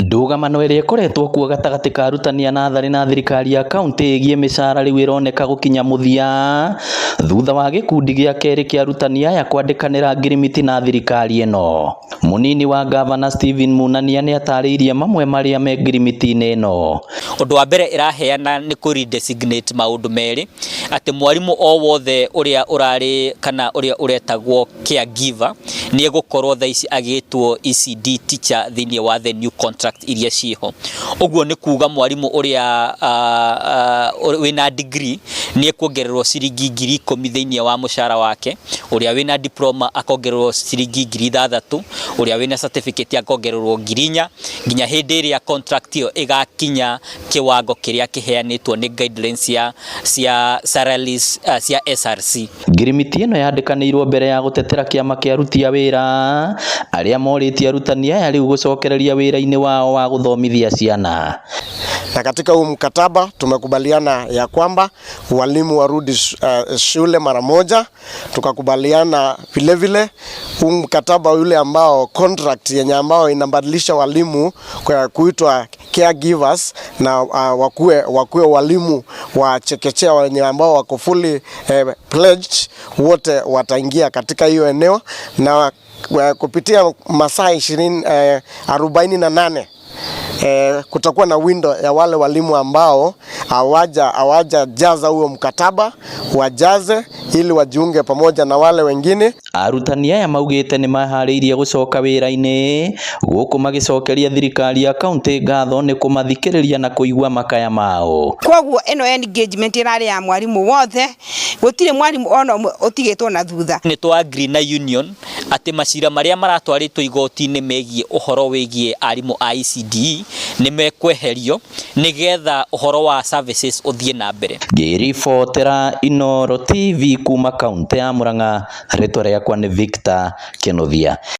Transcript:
Ndũgamano ĩrĩa ĩkoretwo kuo gatagatĩ ka arutani a natharĩ na thirikari ya kaunti ĩgiĩ mĩcara rĩu ĩroneka gũkinya mũthia thutha wa gĩkundi gĩa kerĩ kĩa arutani aya kwandĩkanĩra ngirimiti na thirikari ĩno. Mũnini wa gavana Stephen Munania nĩ atarĩirie mamwe marĩa me ngirimiti-inĩ ĩno. Ũndũ wa mbere ĩraheana nĩ kũ redesignate maũndũ merĩ, atĩ mwarimũ o wothe ũrĩa ũrarĩ kana ũrĩa ũretagwo caregiver nĩ egũkorwo thaa ici agĩtwo ECD teacher thĩinĩ wa the new contract iria ciĩho. Ũguo nĩ kuga mwarimũ ũrĩa wĩna degree nĩ ekuongererwo ciringi 10,000 thĩinĩ wa mũcara wake, ũrĩa wĩna diploma akongererwo ciringi 6,000, ũrĩa wĩna certificate akongererwo 4,000 nginya hĩndĩ ĩrĩa contract ĩyo ĩgakinya kĩwango kĩrĩa kĩheanĩtwo nĩ guidelines cia salaries cia SRC. Ngirimiti ĩno yandĩkanĩirwo mbere ya gũtetera kĩama kĩa aruti a wĩra arĩa morĩtie arutani aya rĩu gũcokereria wĩra-inĩ wao wa gũthomithia ciana. Na katika huu mkataba tumekubaliana ya kwamba walimu warudi shule mara moja. Tukakubaliana vile vile huu mkataba ule ambao contract yenye ambao inabadilisha walimu kwa kuitwa caregivers na wakuwe walimu wa chekechea wenye ambao wako fully pledged, wote wataingia katika hiyo eneo na kupitia masaa 48 kutakuwa na window ya wale walimu ambao hawaja jaza huo mkataba wajaze ili wajiunge pamoja na wale wengine. Arutani aya maugĩte nĩ maharĩirie gũcoka wĩra-inĩ gũkũ magĩcokeria thirikari ya kaunti ngatho nĩ kũmathikĩrĩria na kũigua makaya mao. Koguo ĩno engagement ĩrarĩ ya mwarimũ wothe, gũtirĩ mwarimũ ona ũmwe ũtigĩtwo na thutha. Nĩ twa agree na union atĩ macira marĩa maratwarĩtwo igoti-inĩ megiĩ ũhoro wĩgiĩ arimũ a ECDE nĩ mekweherio nĩgetha ũhoro wa services ũthiĩ na mbere. Ngĩribotera Inooro TV kuma kaunti ya Murang'a, rĩtwa rĩakwa nĩ Victor Kinuthia.